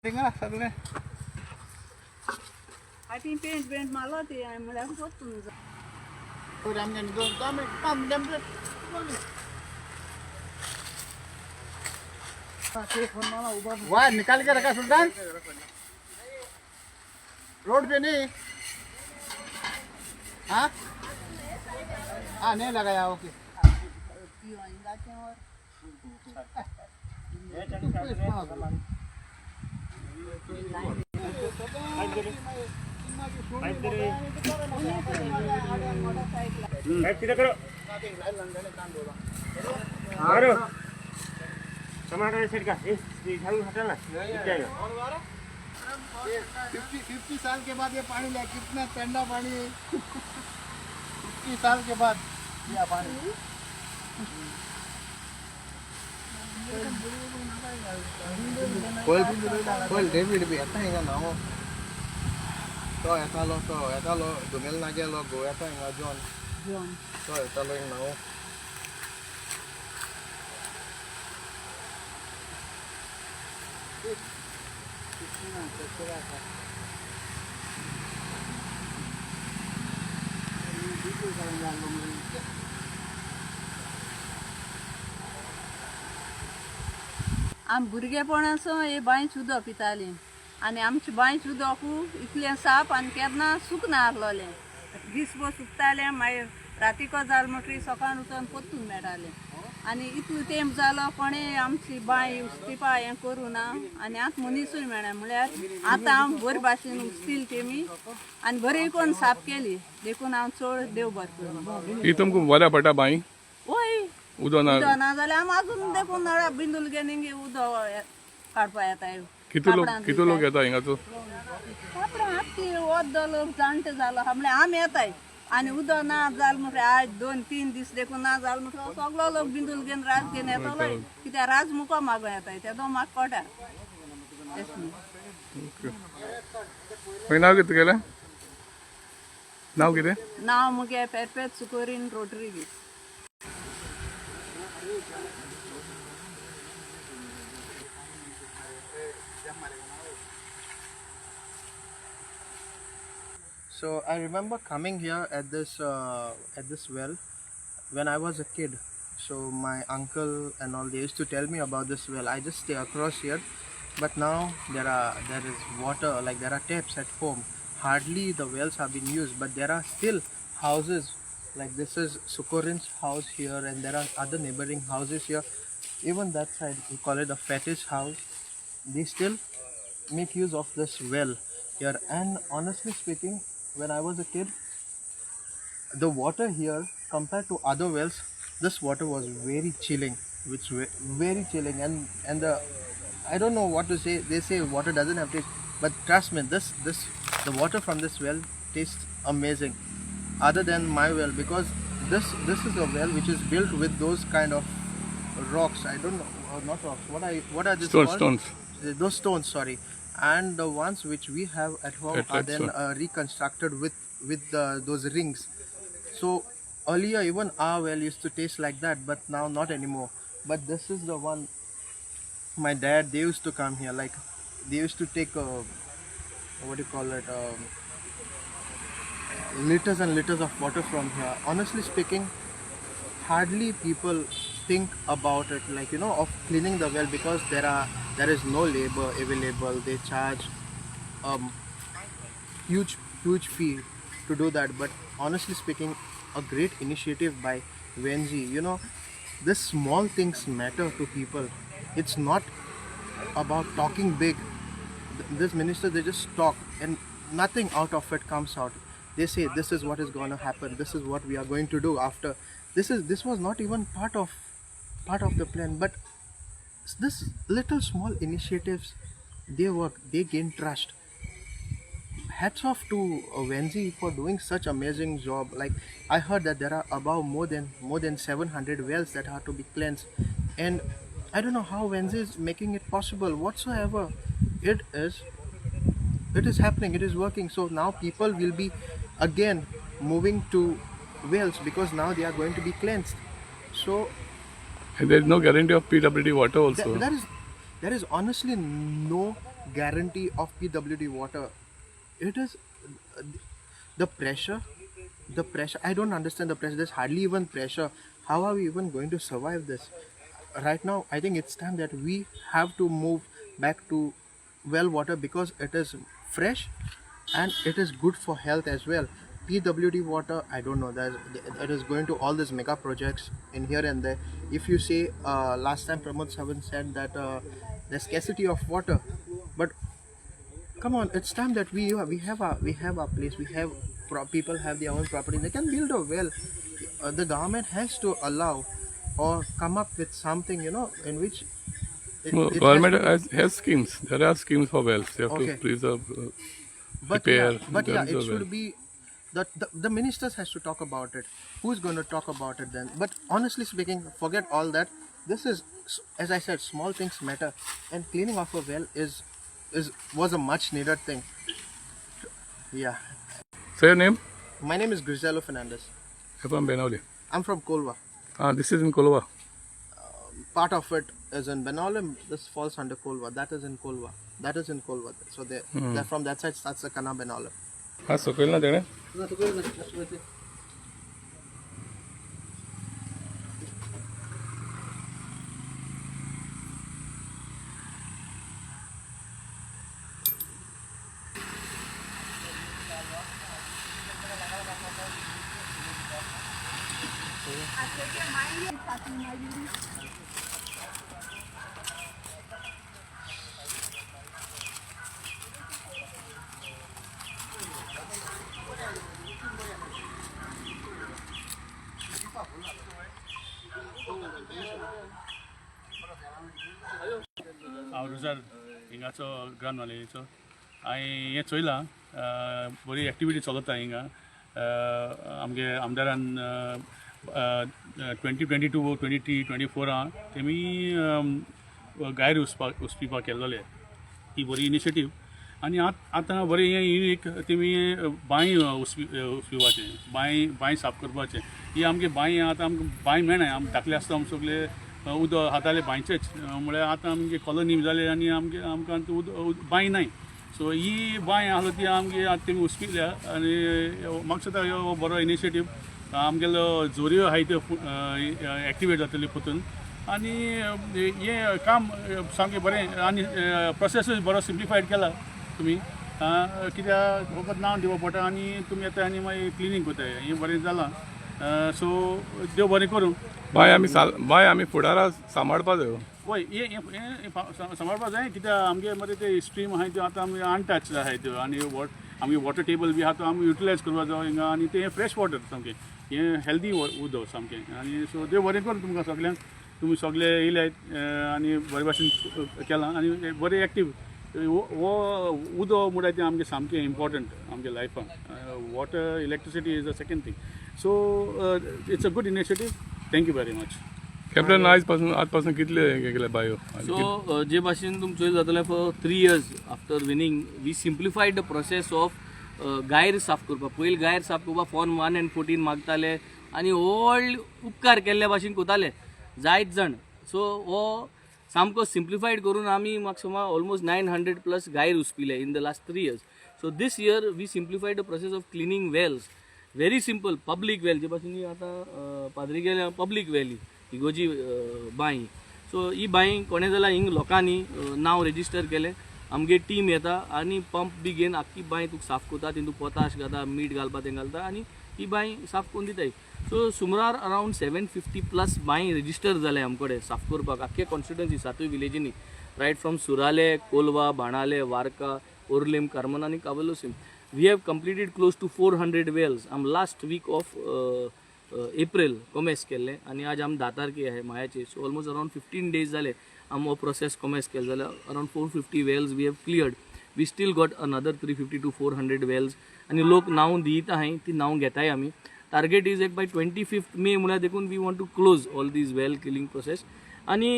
सगळें आनी paint paint मारलो ती म्हणल्यार पोत्तून वाह निकाल के रखा सुल्तान, रोड पे नहीं। हाँ हाँ नहीं लगाया। ओके टमाटर साइड का ए झाड़ू हटाना। 50 साल के बाद ये पानी लिया, कितना ठंडा पानी है। 50 साल के बाद लिया पानी। पयल डेविड बी येता हिंगा न्हांव, तो येतालो, तो येतालो दुमेल ना गेलो, गो येता हिंगा जॉन, तो येतालो हिंगा न्हांव। आमी भुरगेपणासो हे बांयच उदक पितालीं आनी आमचे बांयच उदक इतलें साप आनी केन्ना सुकना आहलोलें, दीसभर सुकतालें, मागीर रातीको जाल म्हणटकीर सकाळ उठोन पोत्तून मेळटालें। आनी इतलो तेंप जालो कोणें आमची बांय उस्तिपा हें करूं ना आनी आतां मनिसूय मेळना, म्हळ्यार आतां हांव बरे भाशेन उस्तील तेमी आनी बरी कोन्न साफ केली, देखून हांव चड देव बरें करूं। ही तुमकां बऱ्या पडटा बांय? वय, उदक ना. उदक ना जाल्यार आमी आजून देखून नळा बिंदूल घेवन हिंगे उदक काडपा येताय। कितू लोक, कितू लोक येता हिंगाचो? कापडां आतां वत जालो, जाणटे जालो म्हणल्यार आमी येताय आनी उदक ना जालें म्हटल्यार आयज 2-3 दीस देखून ना जालें म्हटल्यार सगलो लोक बिंदूल घेवन राज घेवन येतलो, कित्याक राज मुको मागूं येताय तेदो म्हाका कळटा। मागीर नांव कितें तुगेलें? नांव कितें? नांव मुगे पेरपेत सुकोरीन Rodrigues. So I remember coming here at this well when I was a kid. So my uncle and all, they used to tell me about this well. I just stay across here, but now there is water, like there are taps at home. Hardly the wells have been used, but there are still houses. Like this is Sukorin's house here, and there are other neighboring houses here. Even that side, we call it the fetish house. They still make use of this well here. And honestly speaking, when I was a kid, the water here compared to other wells, this water was very chilling. It's very chilling, and the, I don't know what to say. They say water doesn't have taste, but trust me, this the water from this well tastes amazing, other than my well, because this is a well which is built with those kind of rocks. I don't know, not rocks. What are these Stones, called? Stones. Those stones, sorry. And the ones which we have at home At are that then reconstructed with those rings. So earlier even our well used to taste like that, but now not anymore. But this is the one my dad, they used to come here, like they used to take what do you call it, liters and liters of water from here. Honestly speaking, hardly people think about it, like, you know, of cleaning the well, because there is no labor available. They charge um huge fee to do that. But honestly speaking, a great initiative by Venzy. You know, this small things matter to people. It's not about talking big. This minister, they just talk and nothing out of it comes out. They say this is what is going to happen, this is what we are going to do after. This was not even part of the plan, but this little small initiatives, they work, they gain trust. Hats off to Venzy for doing such amazing job. Like I heard that there are about more than 700 wells that are to be cleansed, and I don't know how Venzy is making it possible whatsoever. It is happening, it is working. So now people will be again moving to wells, because now they are going to be cleansed. So And there is no guarantee of PWD water also. There is honestly no guarantee of PWD water. It is the pressure, the pressure. I don't understand the pressure. There's hardly even pressure. How are we even going to survive this? Right now, I think it's time that we have to move back to well water because it is fresh and it is good for health as well. PWD water, I don't know, that it is going to all these mega projects in here and there. If you say, last time Pramod Sawant said that the scarcity of water, but come on, it's time that we have our place. We have people have their own property. They can build a well. The government has to allow or come up with something, you know, in which it Government has to has schemes. There are schemes for wells. You have to Okay. preserve, but repair. yeah, but There yeah, is it a should well. be the ministers has to talk about it. Who's going to talk about it then? But honestly speaking, forget all that. This is, as I said, small things matter, and cleaning off a well is was a much needed thing. Yeah. Say your name? My name is Grisello Fernandez. You're from Benaulim. I'm from Kolwa. This is in Kolwa. Part of it is in Benaulim. This falls under Kolwa. That is in Kolwa. That is in Kolwa. So they, from that side starts the Kana Benaulim. हा सकयल ना तेणें हांव रुजार हिंगाचो ग्राम नॉलेजीचो. हांवें हें चोयलां, बरी activity चलता हिंगा. आमगे आमदारान 2022 23 24 तेमी गायर उसपिवपाक केल्लोले, ही बरी इनिशिएटीव. आनी आतां बरें हें एक तेमी बांय उसपिवपाचें, बांय साफ करपाचें. ही आमगे बांय आतां आमकां बांय मेळना. आम धाकले आसता आम सगळे उदक हाताले बांयचेच, म्हळ्यार आतां आमगे कॉलनी जाले आनी आमगे आमकां उदक बांय नाय. सो ही बांय आसलो ती आमगे आतां तेमी उसपिल्या आनी म्हाका दिसता हो बरो इनिशिएटीव. आमगेलो जोरयो आहाय त्यो एक्टिवेट जातली पोतून आनी हें काम सामकें बरें आनी प्रोसेसूय बरो सिम्प्लिफायड केला तुमी. कित्याक फकत नांव दिवप पडटा आनी तुमी येता आनी मागीर क्लिनींग करताय. हें बरें जालां. सो देव बरें करूं. बाय आमी फुडारा सांबाळपा जायो. वय हें सांबाळपा जाय कित्याक आमगे मरे ते स्ट्रीम आहाय त्यो आतां आमी अनटच आहाय त्यो आनी आमगे वॉटर टेबल बी आहा तो आमी युटिलायज करपा जायो हिंगा. आनी तें फ्रेश वॉटर सामकें, हें हेल्दी उदक सामकें. आनी सो देव बरें करूं तुमकां सगल्यांक. तुमी सगळे येयले आनी बरे भाशेन केलां आनी बरें एक्टीव. हो उदक म्हणल्यार तें आमगें सामकें इम्पोर्टंट आमगे लायफान. Water, electricity is the second thing. So it's a good initiative. Thank you very much. Captain, आयज पासून आज पासून कितले हे केले बायो? सो जे भाशेन तुम चोयल जातलें, for 3 years after winning we simplified the process of गायर साफ करपाक. पयलीं गायर साफ करपाक फॉर्म 1 and 14 मागताले आनी व्हड उपकार केल्ल्या भाशेन कोताले जायत जाण. सो हो सामको सिम्प्लिफायड करून आमी म्हाका सुमार ऑलमोस्ट 900+ गायर उसपिले in the last 3 years. So this year we simplified the process of cleaning wells. Very simple public well, जे भाशेन आतां पाद्री गेल्या पब्लीक वेल ही इगोजी बांय. सो ही बांय कोणें जाल्यार हिंग लोकांनी नांव रेजिस्टर केलें, आमगे टीम येता आनी पंप बी घेवन आख्खी बांय तुका साफ करता. तितून पोताश घालता, मीठ घालपा तें घालता आनी ही बांय साफ करून दिताय. सो सुमार अरावंड 750+ बांय रेजिस्टर जाले आमचे कडेन साफ करपाक आख्खे कॉन्स्टिट्युएन्सी सातूय विलेजींनी, रायट फ्रॉम सुराले, कोलवा, बाणाले, वारका, ओर्लेम, कार्मोना आनी Cavelossim. We have completed close to 400 wells. आम लास्ट वीक ऑफ एप्रिल कोमेस केल्लें आनी आज आम 10 तारखे आहे मायाची. सो ऑलमोस्ट अरावंड 15 डेज जाले आम हो प्रोसेस कोमेस केलो जाल्यार around 450 wells we have cleared. We still got another 350 to 400 wells आनी लोक नांव दिता आहाय, ती नांव घेताय आमी. टार्गेट is एक बाय 25 मे म्हळ्यार देखून we want to close all these well cleaning process. आनी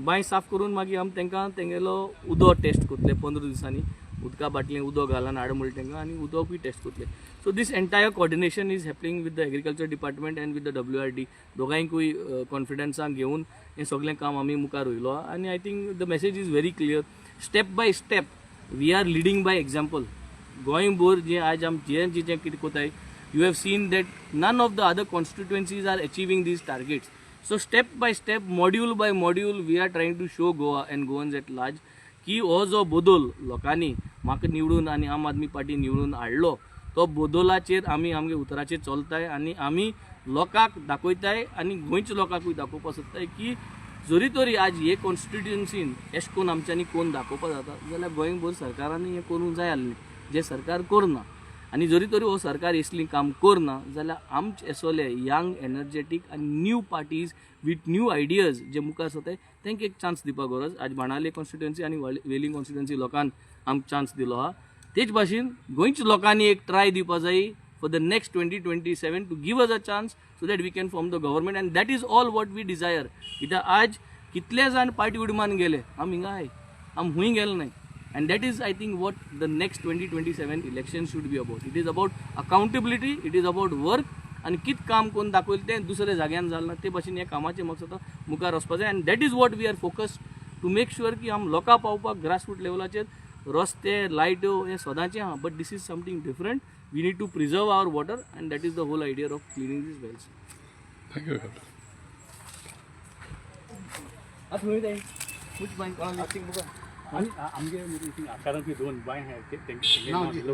बांय साफ करून मागीर आमी तांकां तेंगेलो उदक टेस्ट करतले 15 दिसांनी. उदका बाटलें उदक घालान हाड म्हणलें तांकां आनी उदकूय टेस्ट करतले. So this entire coordination is happening with the agriculture department and with the WRD. दोगांयकूय कॉन्फिडन्सान घेवन हें सगळें काम आमी मुखार वयलो आनी I think the message is very clear. Step by step We are leading by example. गोंयभर जे आज आम जे जे जे कितें कोताय, you have seen that none of the other constituencies are achieving these targets. So step by step, module by module, we are trying to show Goa and Goans at large की हो जो बदल लोकांनी म्हाका निवडून आनी आम आदमी पार्टी निवडून हाडलो, तो बदलाचेर आमी आमगे उतराचेर चलताय आनी आमी लोकांक दाखयताय आनी गोंयच्या लोकांकूय दाखोवपाक सोदताय की जरी तरी आज हे कॉन्स्टिट्युएन्सीन एशें करून आमच्यांनी कोण दाखोवपाक जाता जाल्यार गोंयभर सरकारांनी हें करूंक जाय आसलें, जें सरकार करना. आनी जरी तरी हो सरकार असलीं काम करना जाल्यार आमचे असले यंग, एनर्जेटीक आनी new parties with new ideas जे मुखार सरताय तांकां एक चान्स दिवपाक गरज. आज बाणावले कॉन्स्टिट्युएन्सी आनी वेलिंग कॉन्स्टिट्युएन्सी लोकांक आमकां चान्स दिलो आहा, तेच भाशेन गोंयच्या लोकांनी एक ट्राय दिवपा जाय for the next 2027 to give us a chance so that we can form the government, and that is all what we desire. कित्याक आज कितले जाण पार्टी उडी मारून गेले, आमी हिंगा आहाय, आमी हुंय गेले नाय. And that is, I think, what the next 2027 election should be about. It is about accountability, it is about work आनी कित काम करून दाखयलें तें दुसऱ्या जाग्यान जालें ना, ते भाशेन हें कामाचें म्हाका दिसता मुखार वचपा जाय. And that is what we are focus to make sure की आम लोकां पावपाक ग्रासरूट लेवलाचेर रस्ते, लायट्यो हें सदांचें आहा, but this is something different. We need to preserve our water, and that is the whole idea of cleaning these wells. Thank you captain. आतां खंय जाय which बांय कोणाक? आनी आमगे आकारांतली दोन बांय आहाय, तेंगे नांव दिलो.